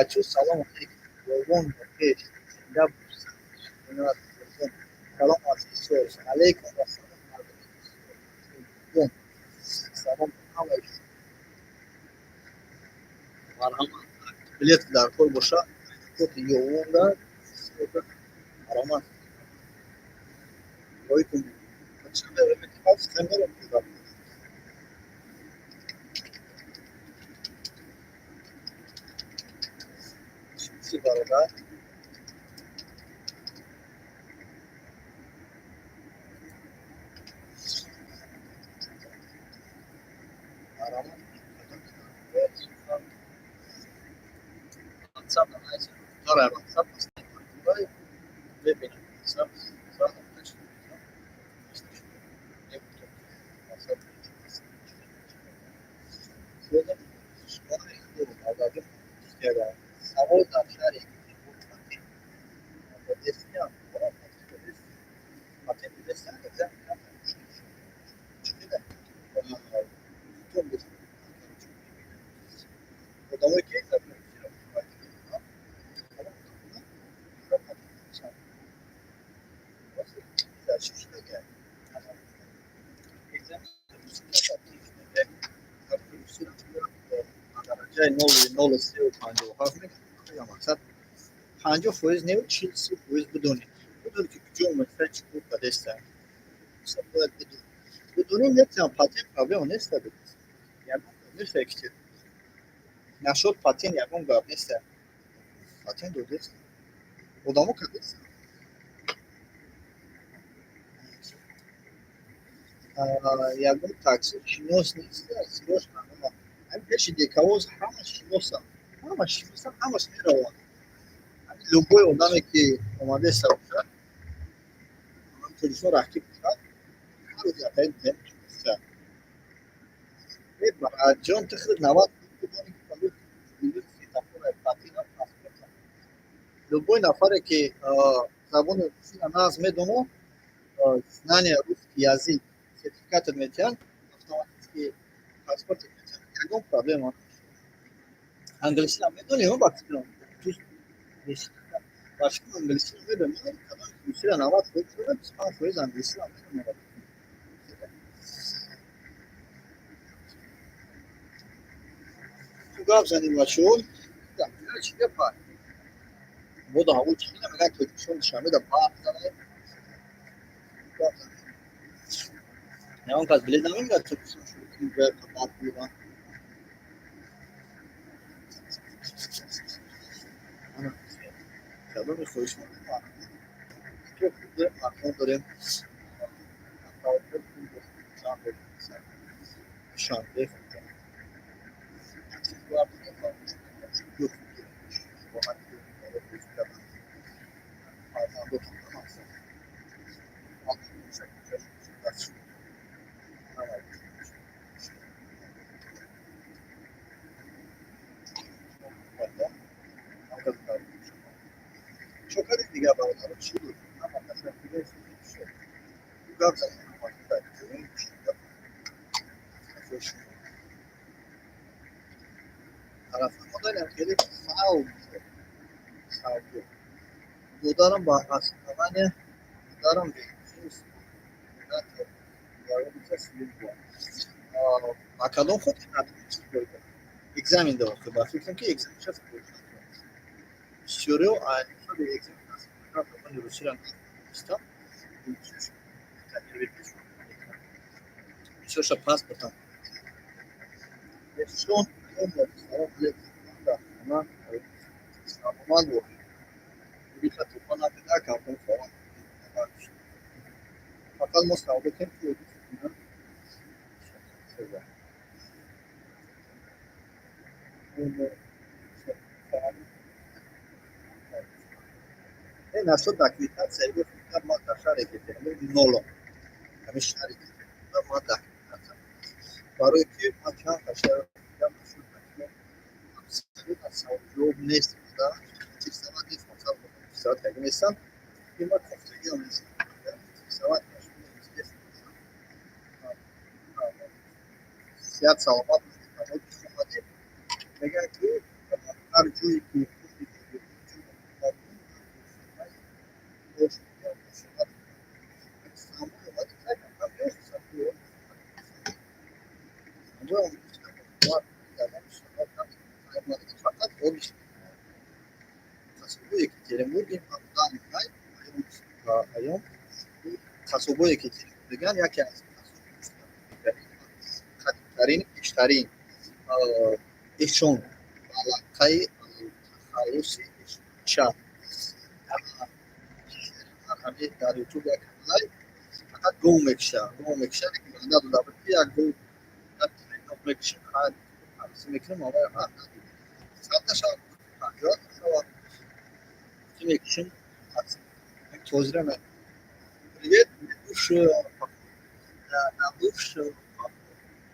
Бачо, салом алейкум. Бобон пеш. Зинда бош. Салом аз Ҳисор. Алейкум вассалом, мардуми. Салом ҳамаи шумо. Марҳамат. Билет дар кор боша. Коти Ёвонда. Марҳамат. Ройкун. Чанд камера. Чӣ, бародар? Марҳамат. WhatsApp дора, WhatsApp мебинам. WhatsApp. Савол: дар шаҳри патент додестиям, экзамен. Одамое ки экзамен, дараҷаи 0,0357 мақсад 50% не, 40-30% бидонӣ, бидонӣ ки куҷо омадиста, чӣ кор кардеста, бояд бидонӣ. Нетиам патент проблема неста, ягон неста, ки нашуд патент, ягон гап неста, патент додеста, одамо кардеста. Ягон такси шинос неста, срочно. Ҳамин пеши декавоз ҳама шиносам, ҳама шиносам, ҳамаш мераванд. Любой одаме ки омадеста бошад, тоҷикистон раҳки бошад, ҳар рӯз ҷон, ту худ 90. Любой нафаре ки забони русиро нағз медонад, знание русский язык, сертификатат метиҳанд, автоматически паспорт метиҳанд, ягон проблема. Англисиро медонӣ, ба фикрам, ба фикрам, англисиро медонӣ. Русиро 90% медонад, 25% англисиро медонад. Ту гап занӣ, бачаҳо, чӣ гапа? Боду ҳаво чӣ мегӯянд? Тоҷикистон, Душанбеда барф занад. Гап занӣ, ягон кас билет намегирад Тоҷикистон шурӯъ кунӣ, барф биёбанд. Кадоми хоҳишманд дорем, дорем. Душанбе, чо кардем дигар, бародаро? Чӣ буд? Гап занем. Тарафи модарам хеле фаъол, савдо. Модарам ба основание модарам ба кадом хотир экзамен дод? Ба фикрам, ки экзамен шаст бисёриҳо экзамен забони русиро надонистам, бисёрша паспортам чун саломат бош. Туфа накарда, камтон саломат. Фақат мо савдо кем ки. Нашуд документация, ма дар шаҳри Екатеринбург нолом. Ҳамин шаҳри Екатеринбург ма документация, барои ки ма чанд шаҳр нашуд, абсолютно саволҷавоб нест, савод нест, савод карда нестам, ки ма кофтагиам нест, савод. Сиҳат, саломат омадед. Мегӯянд, ки Ҳар ҷое ки фақат Екатеринбург аём қасобои Екатеринбург мегӯянд, яке аз қадимтарин, пештарин эшон алақаи тахаллуси эшонча. Дар Ютуб як каналай, фақат гов мекуша, гов мекуша. Ваъда дода буд, ки як гов мекушем, мекунем, 100 шавад, 50 шавад, мекушем тозира. Привет, на бывшую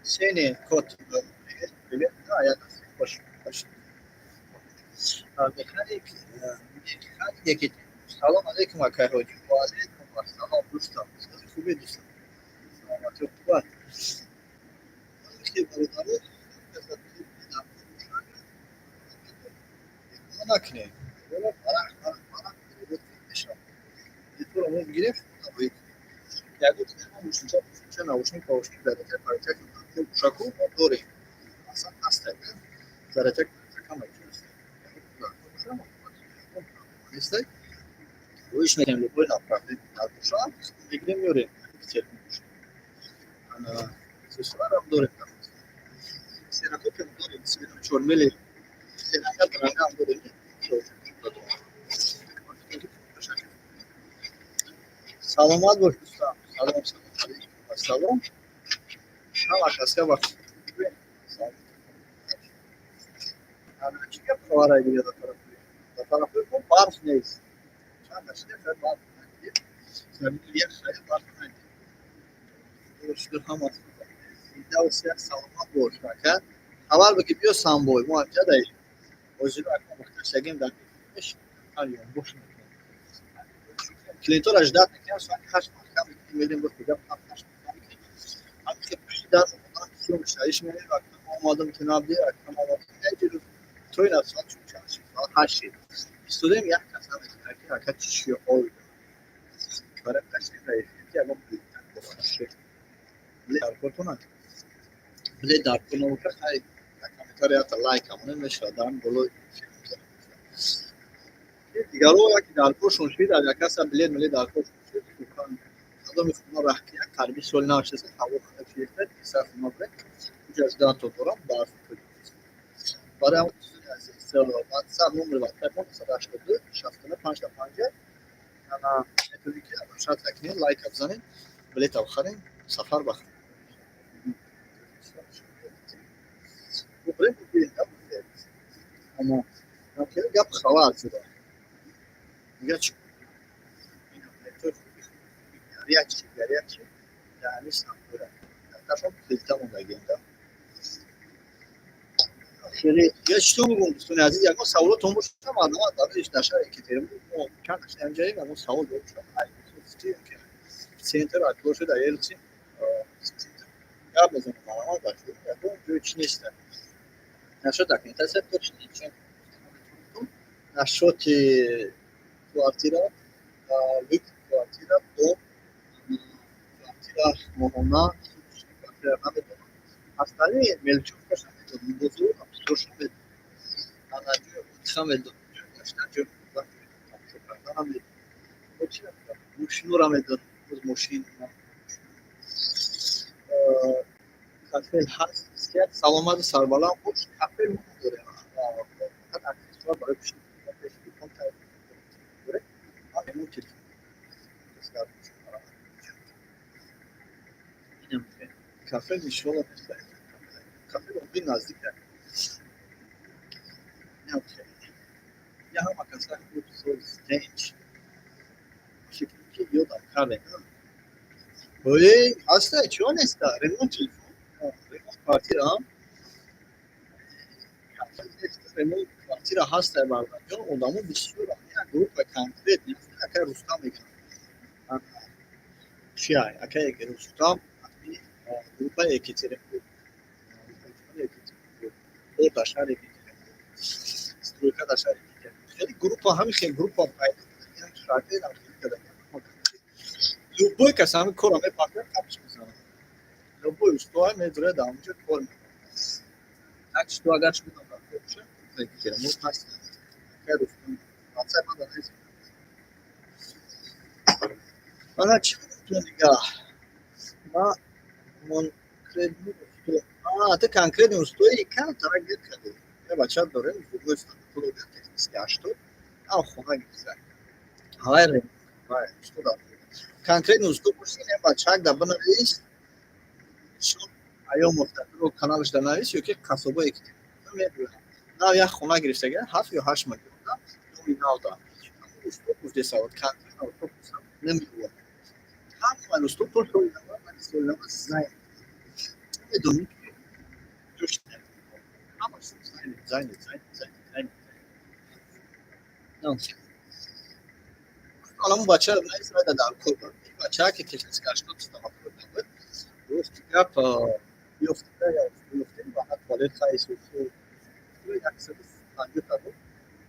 сцене кот. Привет, привет. Да, я пош. Механик, механик. Салом алейкум, акай ҳоҷи. Ва алейкум ассалом, дӯстам. Хубе, дӯстам? Саломатӣ хуб аст. Бародаро, накунем. Барақ, барақ, барақ мешавад. Туро мо бигирем, ягон мушинча, мушинча, наушник, наушник, зарядка, паритак, ушаку мо дорем. Аслан ҳаста зарядка, ҳама нестай. Рӯиш мекунем, любой направление дар боша, мегирем, меорем. Ана аксессуарам дорем, ксерокопиям дорем, чормели ксерокопиям дорем. Саломат бош, дӯстам. Салом, салом алейкум, ассалом. Ҳама каска вақт. Чӣ гап хабарай дига дар тарафи? Дар тарафи мо барф нест. Чанд дақиқа барф надидем. Замини ях хеле барф надидем. Шукр, ҳама зинда сиҳат, саломат бош, ака. Хабар бигӣ, биё Самбой, мо ҳамҷа даем. Ҳозиро ака мухташагем дар бош мекунем. Клиентора ждать мекунем, соати 8 маҳкам мекунем, медем, боз дига 7, 8 маҳкам мекунем. Ҳамин пушти дар бисёр муштариш меоем, ака омадам, ту набди, ака омадам. То ин соат чанд шид? Соат 8 шид. Истодем, як кас намекунад, ки ака чӣ шуд ой. Барои қашти ки ягон билет даркортона. Билет даркор набоша, хай, комментарията лайк амонем, мешавад дар болои дигаро яке даркоршон шид, агар каса билет милет даркоршон шид, кадоми хуна раҳ ки як қариби соли нав шеса, ҳаво хунук шеста, хуна билет уҷа ждато дорам барф. Барои ҳамон, дӯстони азиз, WhatsApp, номери WhatsApp мо 182 69 55. Ана метавонед ки обращаться кунед, лайка бизанед, билета бихаред, сафар бахаред. Бухорем, ама гап хабар шуда. Дига чӣ? Горячий, горячий, дар самбура. Ташон плита мондагианда. Хеле я чӣ мегӯям, дӯстони азиз, ягон саволотон бошад, марҳамат, барои дар шаҳри Екатеринбург мо чанд каши ҳамҷаем, ягон савол бошад, центр открой шуда, Елцин гап мезанем, марҳамат, бачаҳо, ягон ҷои чӣ нест. Насчет документация точно ничего. Насчет квартира, люкс квартира, дом, квартира моҳона, квартира намедонам. Остальные мелочёвкаша медонам, бозор бозорша медонам. Ана ҷои отдыха медонам, ҷои гаштан, ҷои хӯрдан, ҷои тамошо карданам медонам. Чӣ мошинора медонам, боз мошин кафел ҳаст. Саломату сарбаланд бош. Кафел мо надорем, фақат аксессуар барои пушти пеши дукон дорем. Ҳамон телефон инам кафе, иншоалло, кафе воқеи наздик. Инам я ҳама каса хуб, соз, тинч, фикр ки ёдам кардем. Ой, ҳаста, чиё неста? Ремонт телефон, ремонт квартира, ремонт квартира ҳаста, бардарҷон. Одамо бисёр, як группа конкрет акай Рустам мегӯянд. Чиай акай Рустам, группа Екатеринбург, дар шаҳри Екатеринбург. Стройка дар шаҳри Питер. Хеле группа, ҳамин хел группа пайдо кардем, хеле кардем. Любой кас ҳамин корро мепартояд, қапш мезанад. Любой устоа медурад, дар онҷо кор мекунад. Так что агар шумо дар кор бошад, мо паст нест. Ана чӣ нигаҳ. Ма конкретный усто. А, ты конкретный устои камтара гир кардӣ. Я бача дорем, зубной стоматолог, технический 80, ам хона гирифта. Ҳавай вай, что да. Конкретный усто боши, не бачак да бинавис. Аёмов да каналаш да навис ё ки қасобое ки мебурад. Нав як хона гирифтага, 7 ё 8 моҳ доми нав да. Усто гуфтесавод, конкретно усто гуфтам, намегӯяд. Ҳамаи усто то соли нава, соли нава занят. Намедонӣ ки ҳамаш занят, занят, занят, занят, занят. Ҳоло бача навис дар кор. Бача ки технический 80 стоматолог буд, гуфт гап ёфта ёфтем ба туалет хайс 150 000,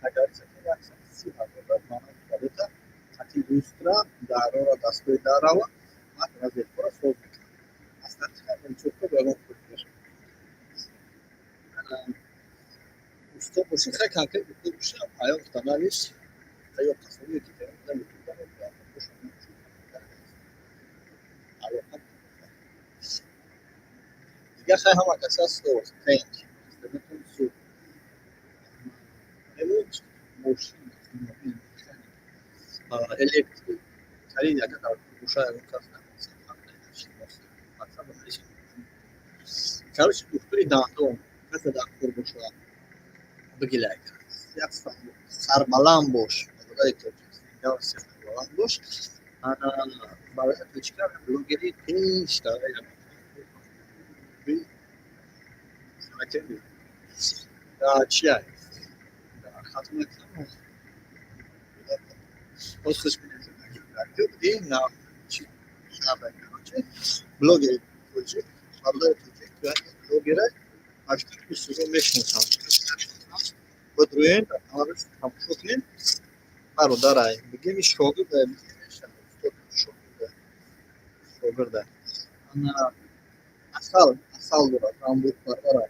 агар 130 000 мана туалета хати люстра дарора дастгоҳи дарава ман розеткора соз мекунам. Аслан чӯбка ба ягон кор усто боши, хай конкрет усто боши, паём навис ё қасоби ки алоқа. Дигар хай ҳама кас аст, тенк суд ремонт мошин, автомобил, электрик харид, агар дар боша, ягон кас. Короче, духтури дандон касе дар кор боша, бигилай, як сарбаланд бош, бародари тоҷик, сарбаланд бош. Ана барои точка блогери пеш дар чия хатм боз хуш на блогери тоҷик, бародари тоҷик, блогера ҳаштоду мешиносам, бодруен тамошо кунем, бародарай, бигем, шогирда, шогирда, асал, асал дорад, занбурпарвара,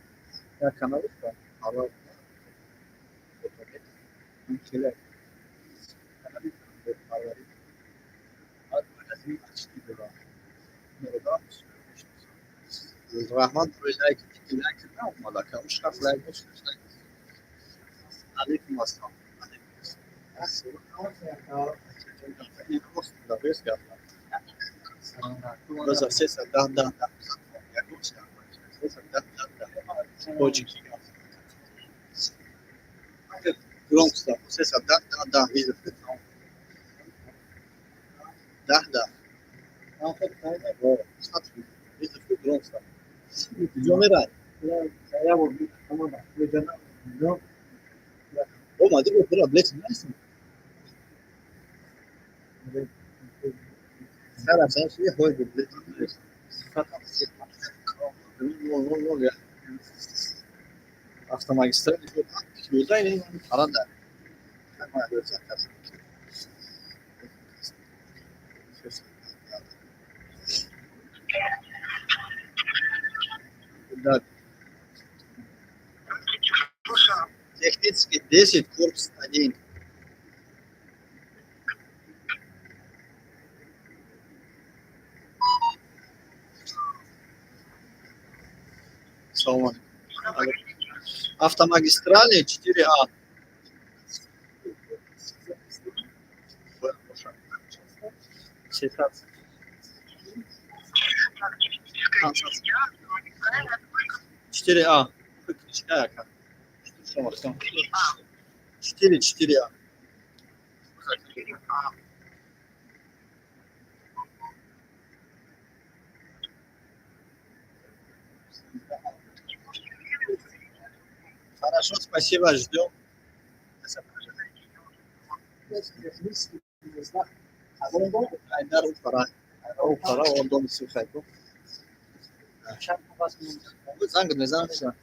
як канали парвар, канали занбурпарварӣ, магазини ачти дорад. Раҳмат барои лайк, лайк наомада, шаф лайк. Алейкум ассалом. Роза 310 10 10 310 10 10 тоҷикӣ громко стало. 310 10 10 вызов 10 10 вызов громко стало. Куҷо мерай? Омадӣ, бо билет нестам. Сарам сар шуди, ҳой, билет нол нол автомагистраль пиёда парада. Да. Технический 10, корпус 1. Салом алейкум. Автомагистрали 4А. Сесад. 4А. 4, 4А. Хорошо, спасибо, ждем. Айдар Фара. Фара, он дом Сухайку. Занг мезанам.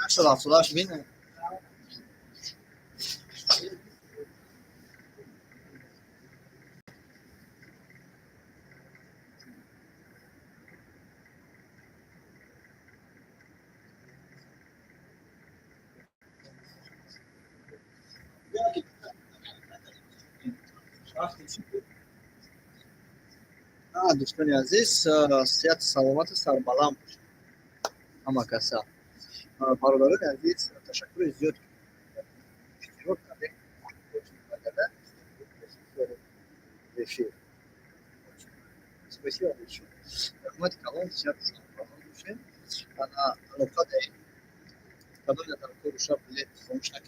678 бин. Дӯстони азиз, сиҳату саломату сарбаланд бошед ҳама каса. Бародарони азиз, ташаккури зиёд, иштирок кардем эфир. Спасибо большое, раҳмати калон, сиҳату сарбаланд бошед. Ана алоқа даем, кадоме дар кору шаб билет фурӯш накард.